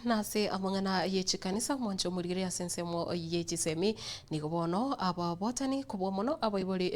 Nase amang'ana ye chikanisa, mwanche omorigere ase ensemo ye chisemi. Nigo bono ababwatani kobua mono abaibori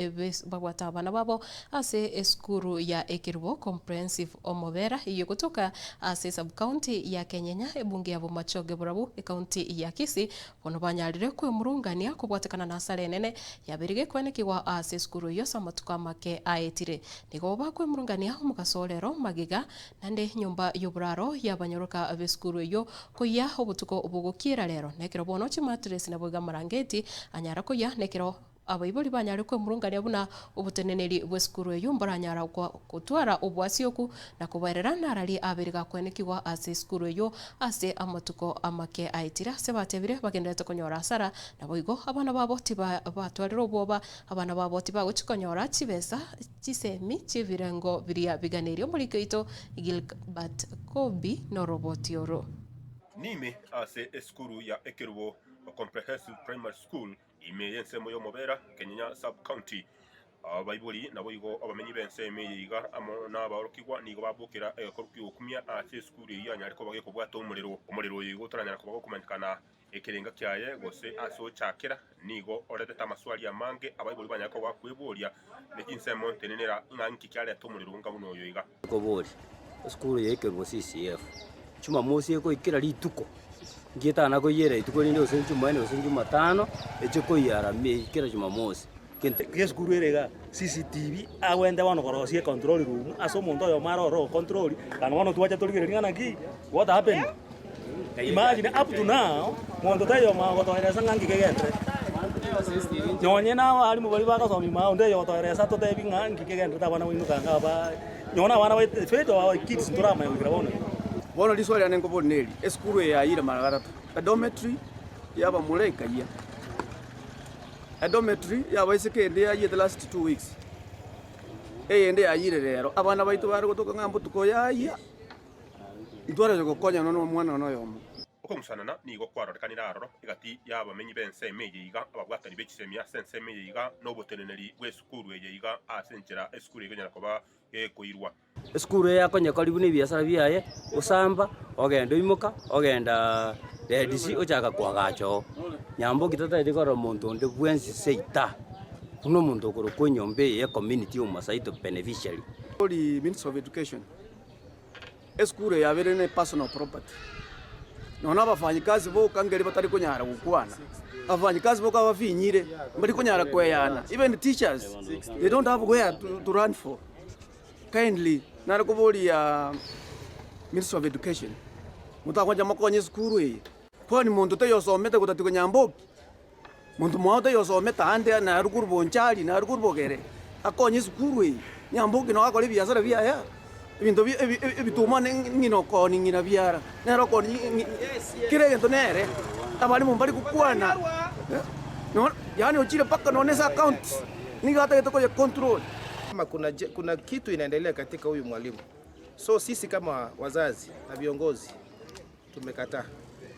babwate abana babo ase esukuru ya Ekerubo Comprehensive Omobera eyio egotoka ase esub-county ya Kenyenya, ebunge ya Bomachoge Borabu, ecounty ya Kisii, bono banyarire kwemurungania kobwatekana na asara enene yabeire gekwenekigwa ase esukuru eyio ase amatuko amake aetire. Nigo bakwemurungania omogaso o rero magega Naende enyomba y'oboraro y'abanyoroka b'esukuru eyio koyia obotuko bogokiera rero, na ekero bono chimatiresi naboigo amarangeti anyara koyia, na ekero abaibori banyare kwemurungania buna oboteneneri bw'esukuru eyio mboranyara gotwara oboasioku na kobaerera narari abeire gakwenekigwa ase esukuru eyio ase amatuko amake aetire ase batebire bagendererete konyora asara naboigo abana babo tibatwarire obwoba abana babo tibagochi konyora chibesa Chisemi chi'ebirengo biria biganeirie omoriki oito Gilbert Kobi noroboti oro. Nime ase esukuru ya Ekerubo Comprehensive Primary School ime y'ensemo y'Omobera, Kenyenya Sub-County. Abaibori naboigo abamenyi b'ensemo eye iga amo nabaorokigwa nigo babokera egekoru ki'ogokumia ase esukuru eyio yanyare koba gekobwata omorero. Omorero oyo igo otaranyara koba gokomanyekana Ekerenga kiaye gose ase ochakera nigo oretete amaswali amange abaibori banyare koba kweboria ne chinsemo ntenenera ng'a nki kiareta omorero onga buna oyo iga. Koboria, Esukuru ya ekerubo CCF, Jumamosi ekoikera rituko, nki etana koiyera rituko rinde gose Jumanne gose Jumatano, eche koiyara kera Jumamosi. Kente. Esukuru ere igaa, CCTV, agwente bono korosia econtrol room ase omonto oyomo are ororo ogocontrol, naende bono twacha torigereria ng'a naki, what happened? Imagine up to now, monto taiyo omanya gotoeresa ng'a nki kegenderete. Nonye na abalimu baria bagosomia ime onde oyo ogotoeresa atotebi ng'a nki kegenderete abana baino kanga aba, nonye na abana baito fate of our kids ntoramanya goikera bono iga. Bono riswali riane nkoboria neri, esukuru eye yayire mara gatato, edormitory y'abamura ekayia, edormitory y'abaiseke ende yayiete last 2 weeks, eyende yayire rero, abana baito bare gotoka ng'a mbotuko yayia. Ntwarenge gokonyana nomwana one oyomo. Okong'usanana nigo kwarorekanire aroro egati y'abamenyi b'ensemo eye iga, ababwatani be chisemi ase ensemo eye iga, na oboteneneri bw'esukuru eye iga ase enchera esukuru ekonyara koba gekoirwa. Esukuru eye akonyekoria buna ebiasara biaye, osamba, ogenda oimoka, ogenda Red Sea ochaka koagacha oo. Nyamboki tataeti korora monto onde bwensi seita, buna omonto okorokwa enyomba eye ya ecommunity ya omosaito beneficiary. Ori Ministry of Education. Esukuru eye yabeire ne personal property. Nonya abafanyikazi boka nkeri batari konyara gokwana, abafanyikazi boka bafinyire mbari konyara koeyana, even teachers they don't have where to, to run for. Kindly nare koboria Ministry of Education, motagocha mokonye esukuru eye, kwani monto taiyo osomete gotatigwa nyamboki? Monto mwao taiyo osomete aande naye korwa Bonchari, naye korwa Bogere, akonye esukuru eye, Nyamboki noo akore ebiasara biaye aa, ebinto bi ebi ebituma ne ng'ina okooni ng'ina biara, nere okooni ng'i ng'i kera egento nere, abalimu mbari gokwana no yaani ochire mpaka nonye ase account, nigo atagete koye control. Kama kuna, kuna kitu inaendelea katika huyu mwalimu, so sisi kama wazazi na viongozi tumekataa.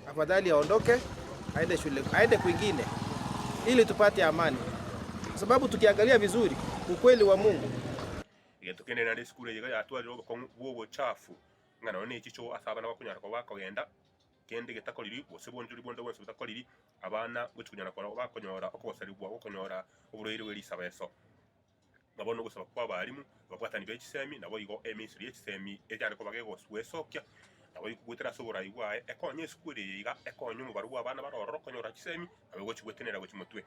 Afadhali aondoke aende shule, aende kwingine ili tupate amani, kwa sababu tukiangalia vizuri ukweli wa Mungu Egento kende naende esukuru eye iga yatwarire obokong'u bw'obochafu, ng'a nonya ne chichoo ase abana bakonyara koba bakogenda, kende getakoriri gose bonchori bonde bwensi botakoriri, abana gochi konyara korwa bakonyora okogoserigwa gokonyora oborwaire bwe risabeso. Ng'a bono ogosaba kw'abalimu, ababwatani be chisemi, naboigo eministry ye chisemi enyare koba gegoswesokia, naboigo goetera ase oborai bwaye, ekonye esukuru eye iga, ekonye omobaro bw'abana bare ororo konyora chisemi, nabo egochi gwetenera gochia motwe.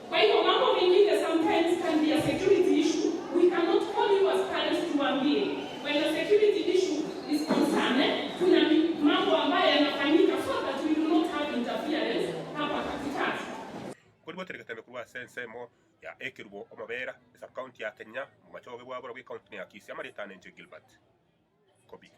Kwa hivyo mambo mengine sometimes can be a security issue, we cannot call you as parents tuwaambie when a security issue is concerned eh, kuna mambo ambayo yanafanyika so that we do not have interference hapa katikati. Koribwatera egetembe korwa ase ensemo ya Ekerubo Omobera, esub-county ya Kenya, omomachoge bw'aborobwo ecounty ya Kisii, amarieta ane inche Gilbert Kobi.